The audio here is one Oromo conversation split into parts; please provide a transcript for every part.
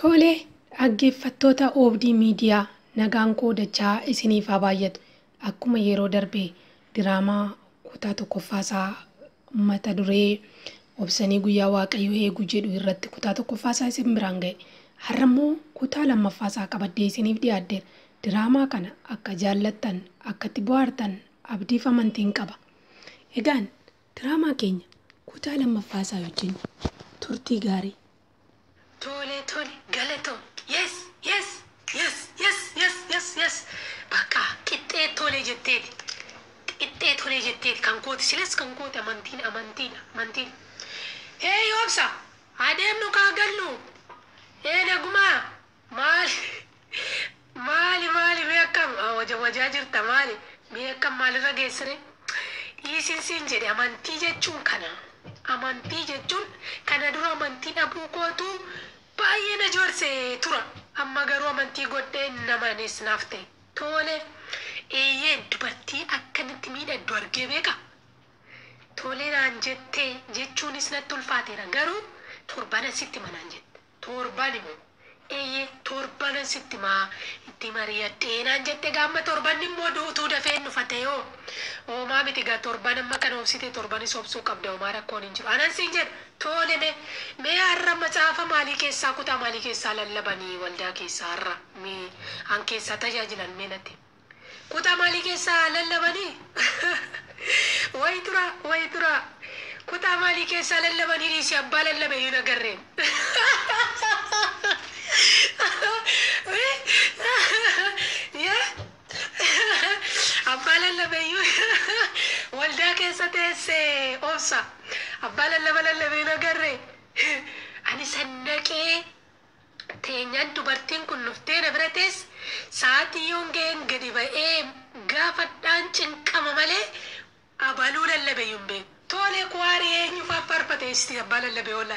Tole, dhaggeeffattoota Oobdii Miidiyaa, nagaan koo dachaa isiniif haa baay'atu. Akkuma yeroo darbe diraamaa kutaa tokkoffaasaa mata duree Obsanii Guyyaa Waaqayyo Eeguu jedhu irratti kutaa tokkoffaasaa isin biraan ga'e. Har'a immoo kutaa lammaffaasaa qabadhee isiniif dhiyaadheera. Diraamaa kana akka jaallattan, akka itti bohaartan abdiif amantiin qaba. Egaan diraamaa keenya kutaa lammaffaasaa wajjin turtii gaarii. Tole tole, galatoo, yes yes yes yes yes yes yes, bakka qixxee tole jetteeti, qixxee tole jetteeti. Kan kooti silas kan kooti, amantiin amantiin amantiin. Hee Obsa, adeemnu kaa gallu. Hee, nagumaa? Maali maali maali, mee akkam waja wajaa jirta? Maali, mee akkam, maalirra geessire? Dhiisin siin jedhe. Amantii jechuun kana, amantii jechuun kana. Dura amantii dhabuu kootu baay'ee na joorse tura. Amma garuu amantii godhee namanis naaf ta'e. Tole, eeyyeen, dubartii akkanatti miidhagdu argee beeka? Tole naan jettee jechuunis natti ulfaateera, garuu torbanan sitti manaan jette. Torban immoo, eeyyee, torbanan sitti maa itti mari'adhee naan jette. Gaamma torbanni immoo duutuu dafee hin dhufate yoo hoomaa miti gaa. Torban amma kana obsite, torbanis obsuu qabda, homaa rakkoon hin jiru anan siin jedha. Tole, mee mee, har'a macaafa maalii keessaa, kutaa maalii keessaa lallabanii waldaa keessaa har'a mee an keessaa tajaajilan? Mee natti, kutaa maalii keessaa lallabanii? Wayi tura, wayi tura, kutaa maalii keessaa lallabanii? Dhiisi, abbaa lallabe iyyuu nagarreen. Abbaa lallabe iyyuu waldaa keessa teesse. Obsa, abbaa lallaba lallabe nagarre. Ani sannaqee teenyaan dubartiin kun dhuftee na bira teesse. Sa'aatii yoon ga'een gadi ba'ee gaafadhaan cinqama malee abaluu lallabe iyyuu hin beeku. Tole, kwaarii eenyu fa'aa faarfateesti abbaa lallabe oola?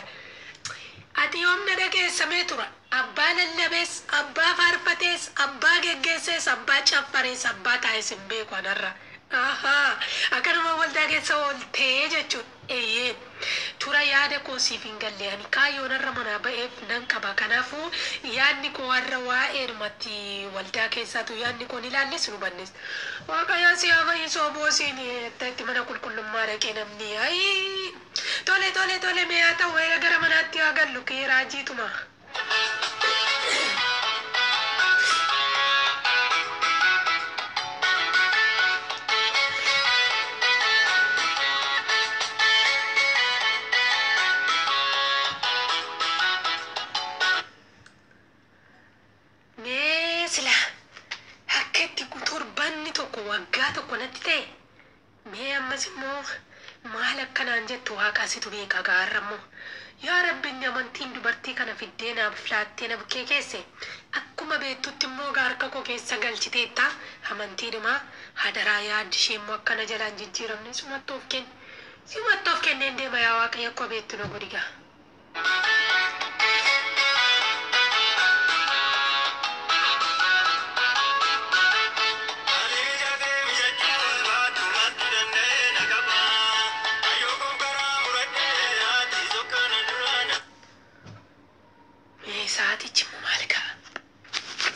Ati yoom na dhageessamee tura? Abbaa lallabees, abbaa faarfatees, abbaa geggeessees, abbaa caffarees, abbaa taa'es hin beeku anarra. Ahaa, akkanuma waldaa keessa ooltee jechuudha. Eeyyee. Tura, yaada koo siif hin galle. Ani kaayyoon har'a manaa ba'eef nan qaba. Kanaafuu yaadni koo har'a waa'eedhumatti waldaa keessaatu yaadni koo ni ilaalles nu bannes. Waaqayyoon si haa fayyisu oboosiin itti mana qulqullummaa dhaqee namni. Ayii! Tole tole tole, mee haa ta'u, gara manaatti haa gallu kee raajiituma. Mee sila akka itti torbanni tokko waggaa tokko natti ta'e. Mee ammas immoo maal akkanaan jettu Waaqa situ beeka gaarra immoo. Yaa Rabbi, inni amantiin dubartii kana fiddee naaf laattee na bukkee keesse, akkuma beektutti immoo harka koo keessa galchiteetta amantiidhuma. Hadaraa, yaaddi ishee immoo akkana jalaan jijjiiramne sumatti of kenne. Sumatti of kenneen deema. Yaa Waaqayyo, akka beektu na godhi gaa. Mee sa'aatichi immoo maal ga'a?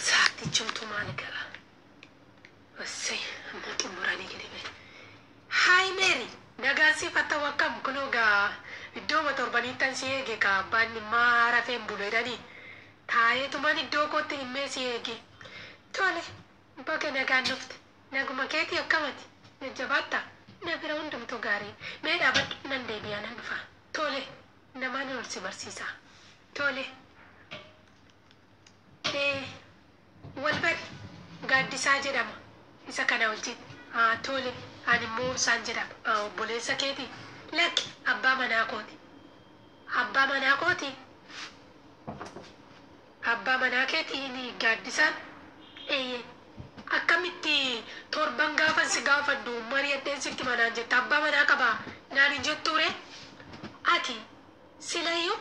Sa'aatichumtu maal ga'a? Wassay, amma xumuranii gadi ba'e. Haay Meeri, nagaan siif haa ta'u, akkam? Kunoo gaa iddooma torbaniittan si eege kaa, abbaan dhimmaa rafeen bulu jedhanii. Taa'eetuman iddoo kootti dhimmee si eege. Tole, baga nagaan dhufte. Naguma keetii, akkamati? Jajjabaattaa? Na bira hundumtuu gaarii. Mee dhaabadhu, nan deebi'aa, nan dhufa. Tole, namaan ol si barsiisa. Tole. Ee, wal bari, Gaaddisaa jedhama. Isa kana wajjin. Haa, tole, ani immoo Obsaan jedhama. Haa, obboleessa keetii? Lakki, abbaa manaa kooti. Abbaa manaa kooti? Abbaa manaa keetii ni Gaaddisaan? Eeyyee. Akkamitti torban gaafan si gaafadhu mari'adheen sitti manaan jetta? Abbaa manaa qabaa naan hin jettuure? Ati silayyuu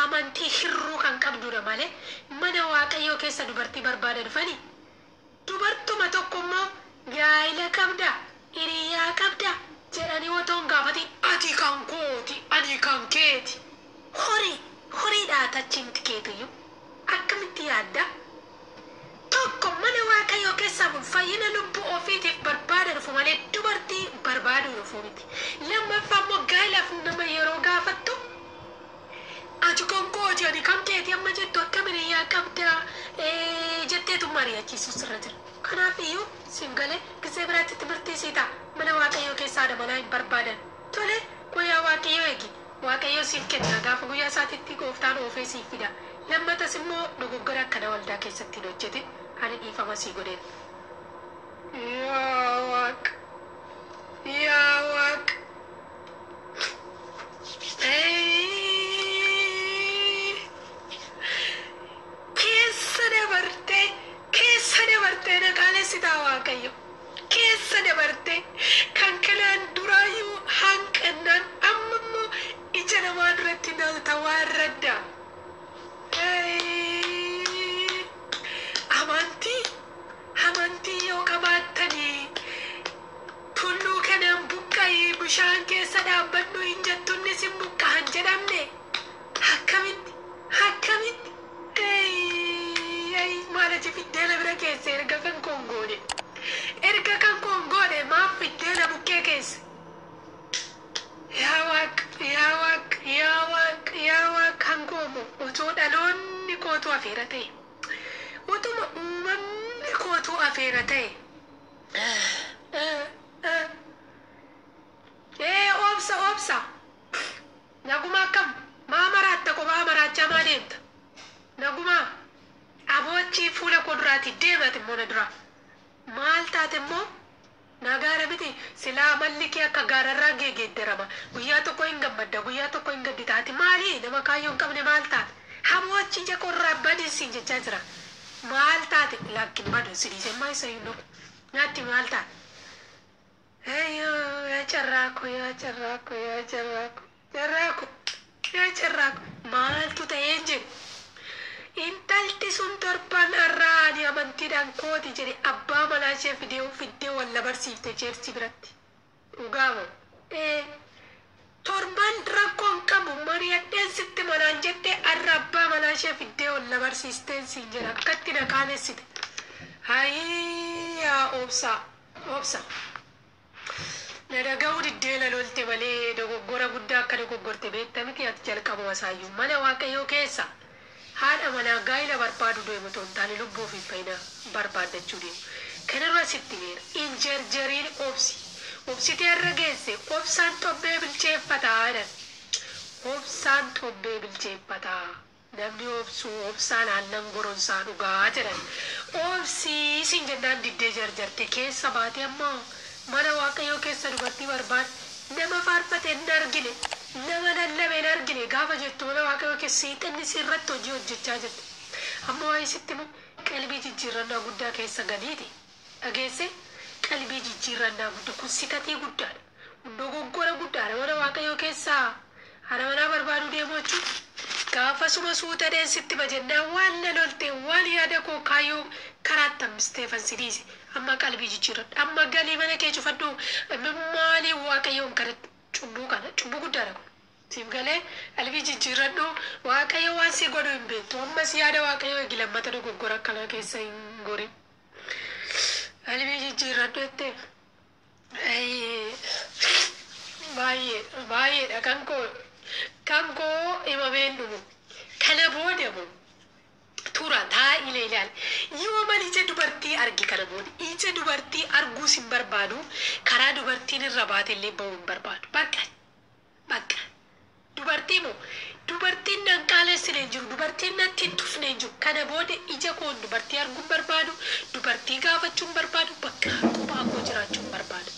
amantii hirruu kan qabdudha malee mana Waaqayyoo keessa dubartii barbaada dhufanii? Dubartuma tokko immoo gaa'ila qabda, hiriyaa qabda jedhanii otoo hin gaafatin ati kan kooti, ani kan keeti. Horii horiidhaa tachiimti keetuyyuu. Akka Akkamitti yaadda? Tokko mana Waaqayyoo keessaa fayyina lubbuu ofiitiif barbaada dhufu malee dubartii barbaadu dhufu miti. Lammaffaa immoo gaa'ilaaf nama yeroo gaafattu ati kan kooti ani kan keeti amma jettu akka miniyyaa qabda jetteetu mari'achiisu sirra jira. Kanaaf iyyuu siin galee gisee biraatti timirtii sii ta'a. Mana Waaqayyoo keessaa haadha manaa hin barbaadan. Tole guyyaa Waaqayyoo eegi. Waaqayyoo siif kenna gaafa guyyaa isaatitti gooftaan oofee siif fida. Lammatas immoo dogoggora akkana waldaa keessatti hin hojjetin ani dhiifama sii godheera. Yaa Waaq! Yaa Waaq! Keessa dabartee keessa dabartee na qaalessitaa Waaqayyo. Keessa dabartee kan kanaan duraayyuu hanqannaan amma immoo ija namaa duratti na tawaarradda. Amantii amantii yoo qabaattanii tulluu kanaan buqqa'ii bishaan keessa dhaabbadhu hin jettunnis hin buqqa'an jedhamne akkamitti akkamitti maal achi fiddeena bira keesse erga kan koon goone erga kan koon goone maaf fiddeena bukkee keesse. Yaa Waaq yaa Waaq yaa Waaq yaa Waaq kan koomu otoo dhaloonni kootu afeera ta'e utuma uumamni kootu afeera ta'e. Ee obsa obsa naguma akkam maa maraatta kophaa maraachaa maa deemta naguma aboochii fuula koo duraati deemate immoo na dura maal taate immoo nagaara miti silaa amalli kee akka gaararraa geeggeeddarama guyyaa tokko hin gammadda guyyaa tokko hin gadditaati maali nama kaayyoo hin qabne maal taate haboochi ija korraa badisiin jechaa jira maal taate lakkin badu si dhiise maa isa hin dhugu nyaatti maal taate Eeyyoo yaa carraako yaa carraako yaa carraako carraako yaa carraako maaltu ta'ee jedhu intalti sun torban har'aa ani amantiidhaan kooti jedhe abbaa manaa ishee fidee fiddee wal barsiifte cheersi biratti. Dhugaamoo ee torban rakkoo hin qabu mari'adheen sitti manaan jette har'a abbaa manaa ishee fiddee wal barsiisteen siin jedha akkatti na qaanessite. Hayii yaa obsa obsa. Na dhaga'uu diddee na lolte malee dogoggora guddaa akka dogoggorte beekta miti ati jalqabuma isaayyuu mana Waaqayyoo keessa haadha manaa gaa'ila barbaadu deemu otoo hin taane lubbuu fi fayyina barbaaddachuu deemu. Kanarra sitti beera hin jarjariin obsi. Obsitee irra geesse obsaan xobbee bilcheeffataa jedhan. Obsaan xobbee bilcheeffataa. Namni obsu obsaan aannan goronsaa dhugaa jedhan. Obsii siin jennaan diddee jarjarte keessa baate amma mana Waaqayyoo keessa dubartii barbaade nama faarfate hin argine nama lallabe hin argine gaafa jettu mana Waaqayyoo keessa seexanni sirratti hojii hojjechaa jirti. Amma waa'ee sitti immoo qalbii jijjiirrannaa guddaa keessa galiiti. Dhageesse qalbii jijjiirrannaa guddaa kun sitatii guddaadha. Dogoggora guddaadha mana Waaqayyoo keessaa haadha manaa barbaaduu deemu jechuun gaafa suma suuta dheessitti bajannaa waan na lolte waan yaada koo kaayyoo karaatti hambisteefan si dhiise amma qalbii jijjiirradhu amma galii mana kee cufadhu maalii Waaqayyoon kana cubbuu kana cubbuu guddaadha kun. Siif galee qalbii jijjiirradhu Waaqayyo waan si godhu hin beektu ammas yaada Waaqayyoo eegi lammata dogoggora akkanaa keessa hin gorin. Qalbii jijjiirradhu jettee baay'ee baay'eedha kan koo himamee hin dhumu. Kana booda immoo tura taa'ii ilaali. Yoo mal ija dubartii arge kana booda ija dubartii arguus hin barbaadu karaa dubartiin irra baate illee ba'uu hin barbaadu. Bakka bakka dubartii moo dubartiin nan qaalessine hin jiru dubartiin natti hin tufne hin jiru. Kana booda ija koon dubartii arguu hin barbaadu dubartii gaafachuu hin barbaadu bakka kophaa koo jiraachuu hin barbaadu.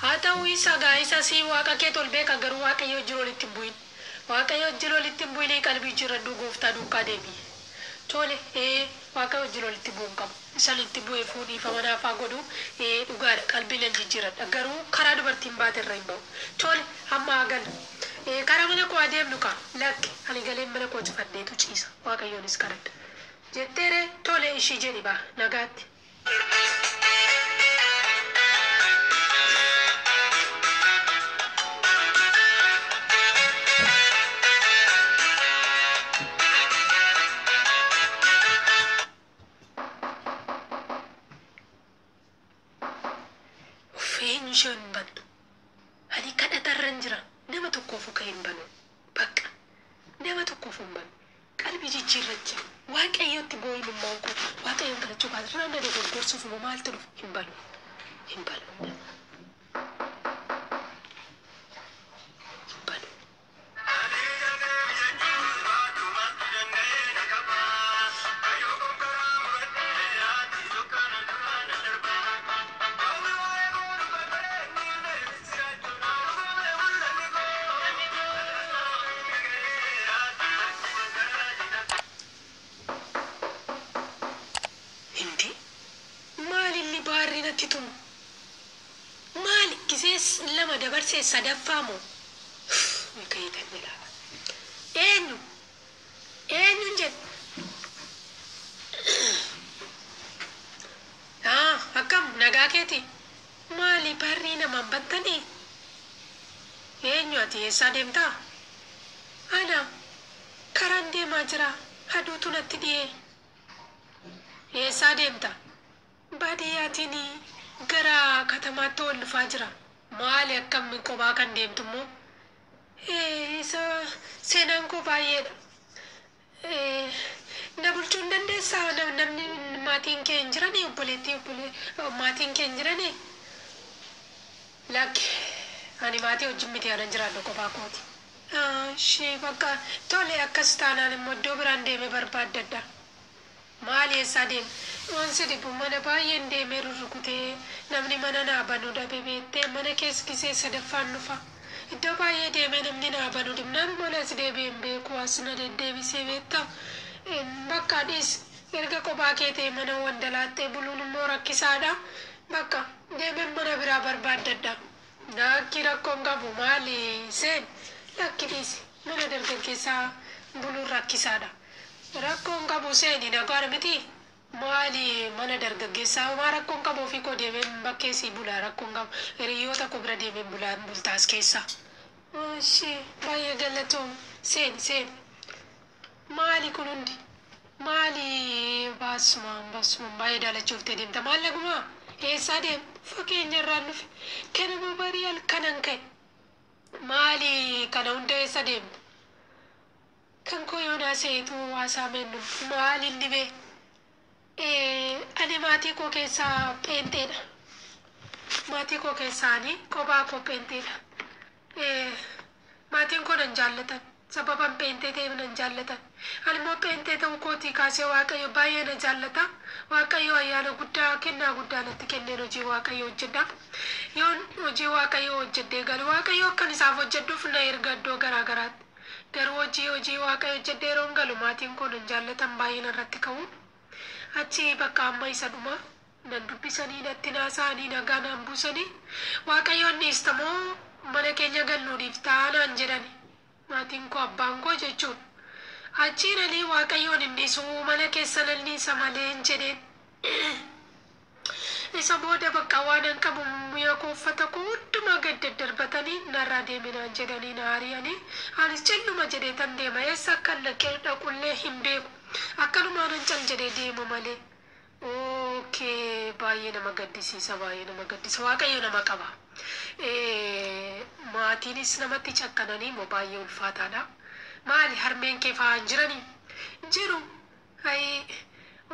Haa ta'u isa gaa isa sii waaqa kee tol beeka garuu Waaqayyo jiru walitti hin bu'in. Waaqayyo jiru walitti hin bu'in qalbii jijjiirradhu gooftaa duukaa deemi. Tole Waaqayyo jiru walitti bu'uu hin qabu. Isaan itti bu'ee fuudhiifama naaf haa godhu dhugaadha qalbii nan jijjiiradha garuu karaa dubartiin baate irra hin ba'u. Tole amma haa galu. Karaa mana koo adeemnu kaa lakki ani galeen mana koo cufadheetu ciisa Waaqayyoonis kadhadha. Jetteere tole ishii jedhi baa nagaatti. Jijjiirracha. Waaqayyotti boo'in immoo koo Waaqayyoon kadhachuu kaasa. Duraan na dogoggorsuuf immoo maaltu dhufe? Hin balu. Hin balu. Hin balu. Hindi maalinni baarri natti tumu? Maali gisee lama dabarsee sadaffaa moo? Kayitan ilaala. Eenyu? Eenyuun jedhu? Akkam nagaa keeti? Maali barrii namaan battanii? Eenyu ati eessaa deemtaa? Ana karaan deemaa jira. Aduutu natti dhiyee. Eessaa deemta? Baadiyyaatiin gara katamaatti ol dhufaa jira. Maali akkam kophaa kan deemtu immoo? Isa seenaan koo baay'eedha. Na bulchuu hin dandeessaa? Namni maatiin kee hin jiranii? Obboleettii maatiin kee hin jiranii? Lakki ani maatii wajjin miti anan jiraadhu kophaa kooti. Ishee bakka tole akkas taanaan immoo iddoo biraan deemee barbaaddadha. Maali eessaa deema? Waan si dhibu mana baay'een deemee rurrukutee namni mana naa banuu dhabe beektee mana keessa gisee sadaffaan dhufa. Iddoo baay'ee deemee namni naa banuu dhibnaan mana as deebi'ee hin beeku as na deddeebisee beektaa. Bakka dhiis erga kophaa kee ta'e mana wandalaattee buluun immoo rakkisaadha. Bakka deemeen mana biraa barbaaddadha. Lakki rakkoon qabu maali seen lakki dhiisi mana dargaggeessaa buluun rakkisaadha. Rakkoon qabu seeni nagaan miti. Maali mana dargaggeessaa homaa rakkoon qabu ofii koo deemeen bakkee sii bulaa rakkoon qabu hiriyoota koo bira deemeen bulaa bultaas keessa. Ishee baay'ee galatoom seeni seeni. Maali kun hundi? Maali baasumaan baasumaan baay'ee daalachuuf deemta maal lagumaa? Eessaa deemta? Fakkeenya irraan dhufe kanama barii halkanan ka'e. Maali kana hunda eessa deemta? Kan koo yoonaa seetu haasaa mennu maali inni bee? Ani maatii koo keessaa pheenxeedha. Maatii koo keessaa ani kophaa koo pheenxeedha. Maatiin koo nan jaallatan. Sababan pheenxee ta'eef nan jaallatan. Ani immoo pheenxee ta'uu kootii kaasee Waaqayyo baay'ee na jaallata. Waaqayyo ayyaana guddaa kennaa guddaa natti kenneen hojii Waaqayyo hojjedha. Yoon hojii Waaqayyo hojjedhee galu Waaqayyo akkan isaaf hojjedhuuf na erga iddoo garaa garaatti. Garuu hojii Waaqayyo hojjedhee yeroon galu maatiin koo nan jaallatan baay'ee narratti ka'u. Achi bakka amma isa dhuma nan dubbisanii natti naasa'anii nagaa naan buusanii Waaqayyoon dhiistamoo mana keenya galnuu dhiiftaa naan jedhani. Maatiin koo abbaan koo jechuudha. Achiin ani Waaqayyoon hin dhiisu mana keessa nan dhiisa malee hin jedheen. Isa booda bakka waan an qabu mi'a koo uffata koo hundumaa gad daddarbatanii narraa deeminaan jedhanii na ari'anii anis calluma jedhee tan deema eessa akkan dhaqee dhaqullee hin beeku. Akkanumaan an cal jedhee deema malee. Okay, baay'ee nama gaddisiisa baay'ee nama gaddisa Waaqayyo nama qaba. Maatiinis namatti cakkananii immoo baay'ee ulfaataadha. Maali harmeen kee fa'aa hin jiranii? Jiru.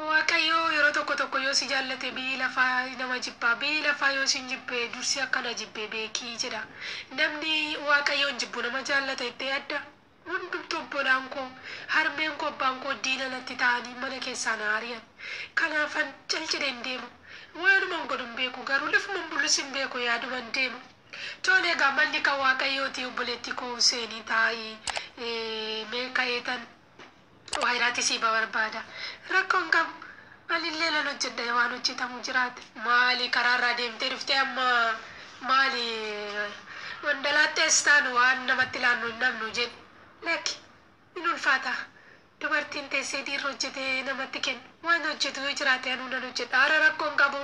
Waaqayyo yeroo tokko tokko yoo si jaallate biyyi lafaa nama jibbaa biyyi lafaa yoo si jibbe dursi akkana jibbe beekii jedha. Namni Waaqayyoon jibbu nama jaallata itti adda. Hundumtu obbolaan koo harmeen koo abbaan koo diina natti ta'anii mana keessaa na ari'an. Kanaafan cal jedhee hin deemu. Waanuman godhu hin beeku garuu lafuman bulus hin beeku yaaduman deemu. Tole egaa manni kan Waaqayyooti obboleetti koo seenii taa'ii mee ka'eetan waayiraatti sii barbaada. Rakkoon qabu anillee nan hojjedha waan hojjetamu jiraate. Maali karaarraa deemtee dhuftee amma maali wandalaattees taanu waan namatti laannu hin dhabnu jedhu. Lakki hin ulfaata. Dubartiin teessee dhiirri hojjetee namatti kennu waan hojjetu yoo jiraate anuu nan hojjedha. Hara rakkoon qabu.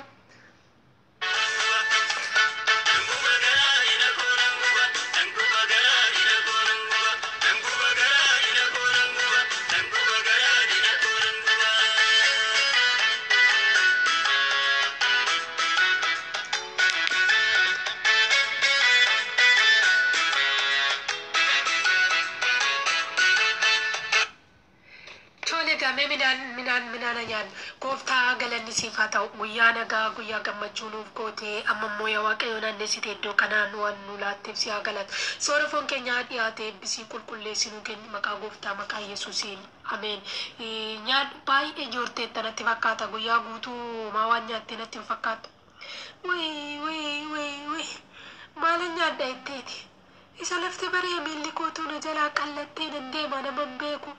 Mee midhaan midhaan midhaana nyaannu. Gooftaa, galanni siif haa ta'u. Guyyaa nagaa, guyyaa gammachuu nuuf gootee, amma immoo yaa Waaqayyo naannessite iddoo kanaan waan nu laatteef si haa galatu. Soora foon keenyaa dhiyaate eebbisii, qulqulleessi, nuu kenni, maqaa Gooftaa, maqaa Yesuusiin. Ameen. Nyaadhu, baay'ee joorteetta natti fakkaata. Guyyaa guutuu maa waan nyaattee natti hin fakkaattu. Wii wii wii wii, maalan nyaadha jetteeti. Isa lafti bari'e miilli kootuu na jalaa qallattee nan deema, nama hin beeku.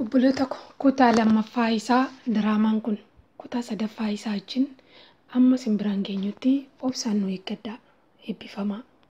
Obboloota ko, kutaa lammaffaa isaa diraamaan kun kutaa sadaffaa isaa wajjin amma isin biraan geenyutti obsaan nu eeggadhaa. Eebbifamaa.